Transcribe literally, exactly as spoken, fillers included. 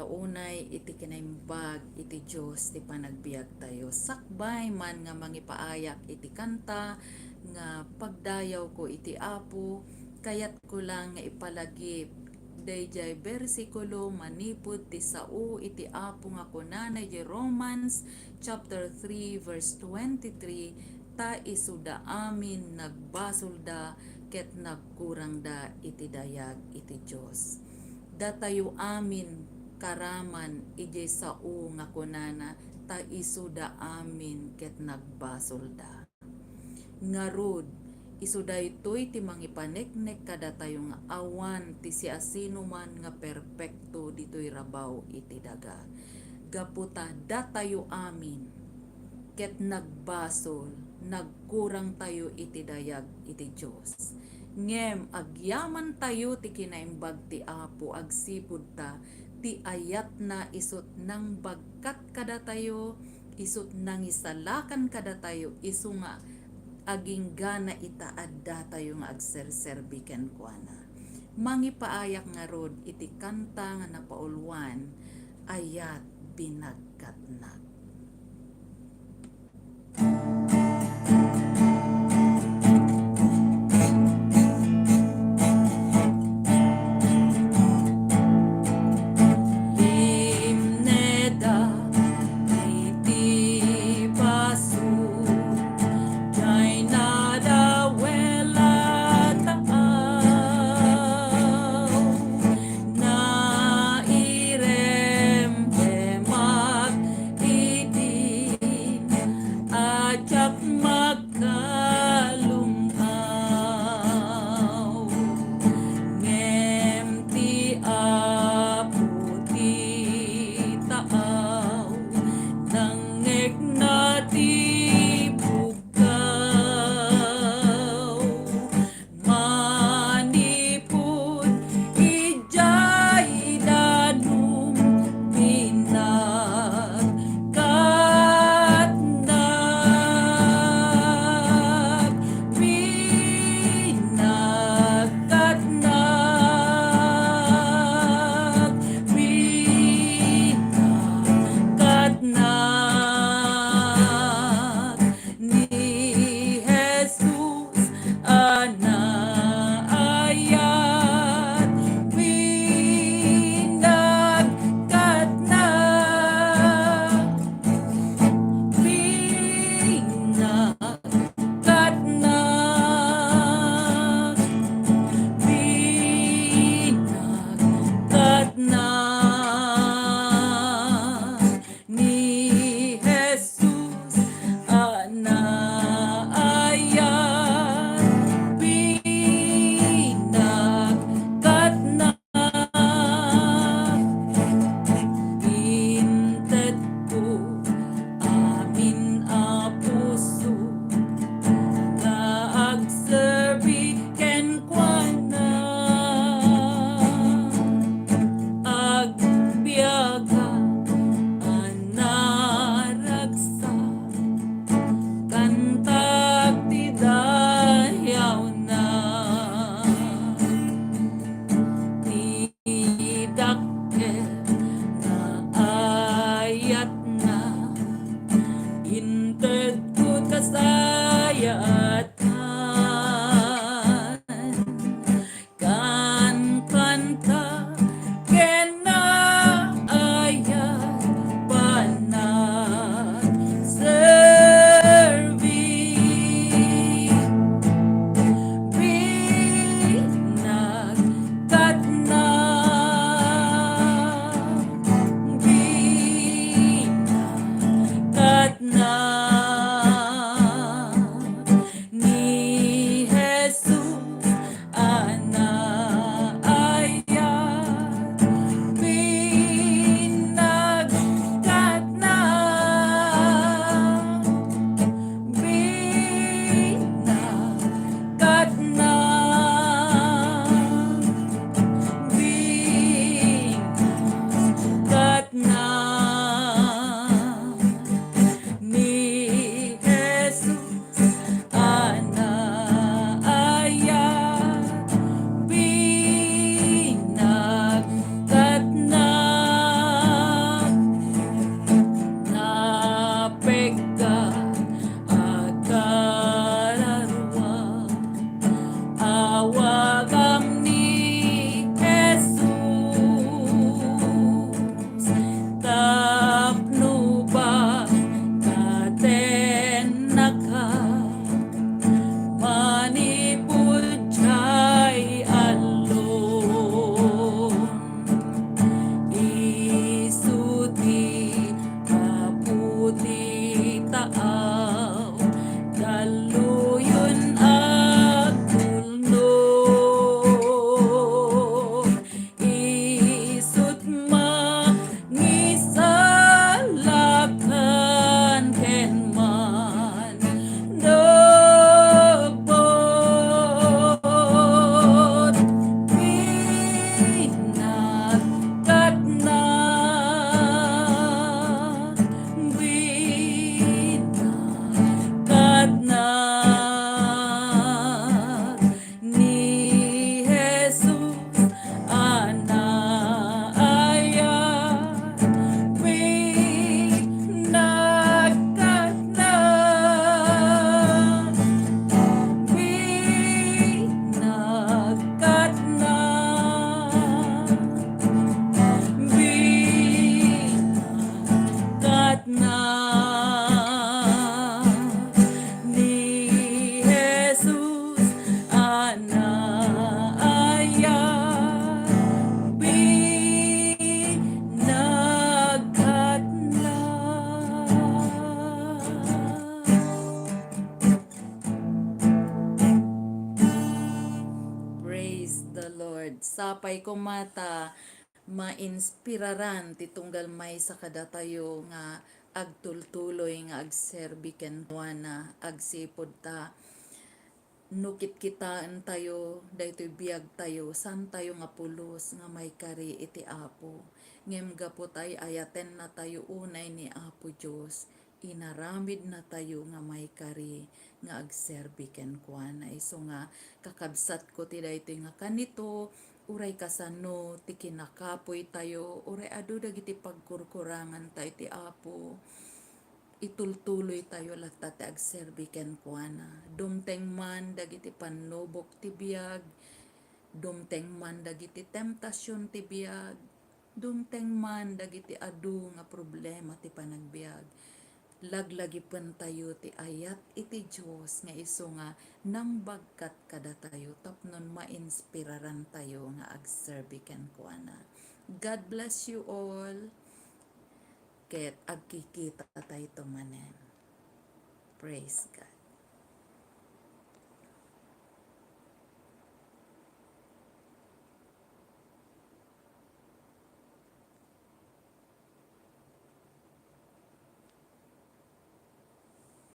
unay iti kinaimbag iti Dios ti panagbiagtayo. Sakbay man nga mangipaayak iti kanta nga pagdayawko iti Apo, kayatko lang nga ipalagip daydiay bersikulo manipud ti sao iti Apo nga kunana iti Romans chapter three verse twenty-three, "Ta isuda amin nagbasolda ket nagkurangda iti dayag iti Dios." Datayo amin karaman idiay sao nga kunana, "Ta isuda amin ket nagbasolda." Ngarud, isu daytoy ti mangipaneknek kadatayo nga awan ti siasinoman nga perpekto ditoy rabaw iti daga. Gapu ta datayo amin ket nagbasol, nagkurangtayo iti dayag iti Dios. Ngem agyamantayo ti kinaimbag ti Apo agsipud ta ti ayatna isut' nangbagkat kadatayo, isut' nangisalakan kadatayo, isu nga aginggana ita addatayo nga agserserbi kenkuana. Mangipaayak ngarud iti kanta nga napauluan, "Ayat binagkatnak." Limneda iti basol, dayna da welataw. Nairemremak pay koma ta mainspiraran ti tunggal maysa kadatayo nga agtultuloy nga agserbi kenkuana, agsipud ta no kitkitaentayo daytoy biagtayo, saantayo nga pulos nga maikari iti Apo. Ngem gapu ta ay-ayatennatayo unay ni Apo Dios, inaramidnatayo nga maikari nga agserbi kenkuana. Isu nga, kakabsatko, ti daytoy nga kanito, uray kasano ti kinakapoytayo, uray adu dagiti pagkurkurangantayo ti Apo, itultuloytayo latta ti agserbi kenkuana. Dumteng man dagiti pannubok ti biag, dumteng man dagiti temptasion ti biag, dumteng man dagiti adu nga problema ti panagbiag, laglagipentayo ti ayat iti Dios nga isu nga nangbagbagkat kadatayo tapno mainspirarantayo nga agserbi kenkuana. God bless you all. Ket agkikita tayto manen. Praise God.